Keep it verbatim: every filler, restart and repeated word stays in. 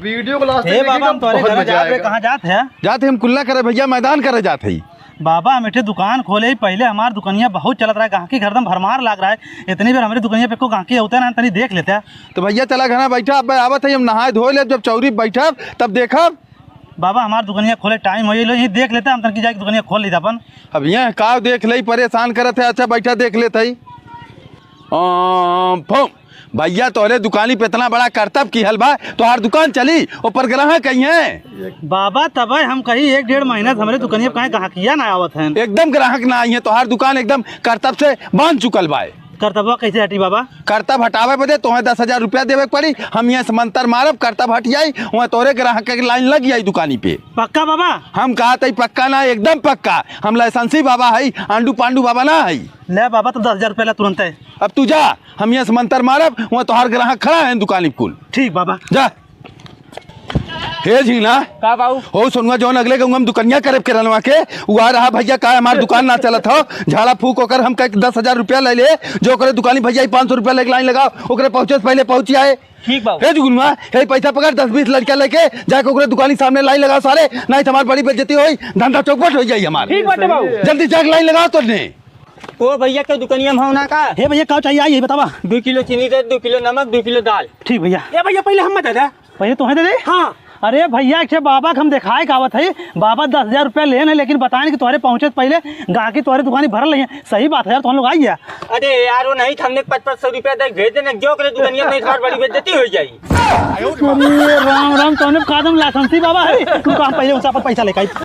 वीडियो को लास्ट तक हे देखिएगा, बाबा, हम तोहरे बहुत घर मजा जात रहे, आएगा। कहाँ जात है? जात है हम कुल्ला करे भैया, मैदान करे जात है। बाबा, हम एक ठे दुकान खोले ही, पहिले हमार दुकनिया बहुत चलत रहा, गाहकी हरदम भरमार लाग रहा है। इतनी बेर हमरे दुकनिया पे को गाहकी होते ना, तनी देख लेते। तो भैया चला घरा बैठा, अब आवत है, हम नहाए धोए लेब, जब चौरी बैठब तब देखब। बाबा, हमार दुकनिया खोले टाइम हो गइल, यहीं देख लेते, हम तनकी जाके दुकनिया खोल लेते अपन। अब यहाँ का देख ले, परेशान करत है। अच्छा बैठा, देख लेते ही। आम, फो, भैया तोहरे दुकानी पे इतना बड़ा करतब किहल बा, तोहार दुकान चली, ऊपर ग्राहक आई हैं। बाबा, तबे हम कही एक डेढ़ महीना से हमरे दुकनिया पे काहे ग्राहकिया ना आवत हैं। एकदम ग्राहक ना आई हैं, तोहार दुकान एकदम करतब से बांध चुकल बा। करतबवा कैसे हटी बाबा? करतब हटावे बदे तोहे दस हजार रुपया देवे के पड़ी। हम यहाँ से मंतर मारब, करतब हट जाई, वहाँ तोहरे ग्राहक के लाइन लग जाई दुकानी पे। पक्का बाबा? हम कहा तई पक्का ना, एकदम पक्का। हम लाइसेंसी बाबा हई, आंडू पांडू बाबा ना हई। ले बाबा, तो दस हजार रुपया ला तुरंत है। अब तू जा, हम यहाँ से मंतर मारब, वहाँ तोहार ग्राहक खड़ा है दुकानी पे कुल। ठीक बाबा। जा। हे झीना। का बाबू? हो सोनुआ, जौन अगले गउआ में दुकनिया करे के रनवा के, उ आ रहा भैया, का हमार दुकान ना चलत हो, झाड़ा फूक ओकर हम कह दस हजार रुपया ले ले, जो ओकरे दुकानी भैया पाँच सौ रुपया लेके लाइन लगाओ, ओकरे पहुँचे से पहले पहुँच जाए। ठीक बाबू। हे जुगनुआ, हे पैसा पकड़, दस बीस लड़का लेके जाके ओकरे दुकानी सामने लाइन लगाओ सारे, नहीं तो हमार बड़ी बेइज्जती होई, धंधा चौपट हो जाई हमार। ठीक बाटे बाबू। जल्दी जाके लाइन लगाओ तोने। ओ भैया, के दुकनिया में हो ना का? हे भैया, का चाहिए, आई, ये बतावा। दो किलो चीनी दे, दो किलो नमक, दो किलो दाल। ठीक भैया। ए भैया, पहले हम दे दे। पहले तोहे दे दे? हाँ। अरे भैया, एक ठे बाबा के हम देखाए के आवत है, बाबा दस हजार रुपया लेन है, लेकिन बताएन कि तोहरे पहुँचे से पहले गाहकी तोहरे दुकानी भरल रही है। सही बात है यार, तोहन लोग आई है। अरे यार, वो नहीं, हमने पाँच पाँच सौ रुपया दे भेज देना, जो करे दुकनिया में, इस बार बड़ी बेइज्जती हो जाई। अरे राम राम, तोहने का दम लाइसेंसी बाबा है, तू काम पहले उनसे अपन पैसा लेके आई।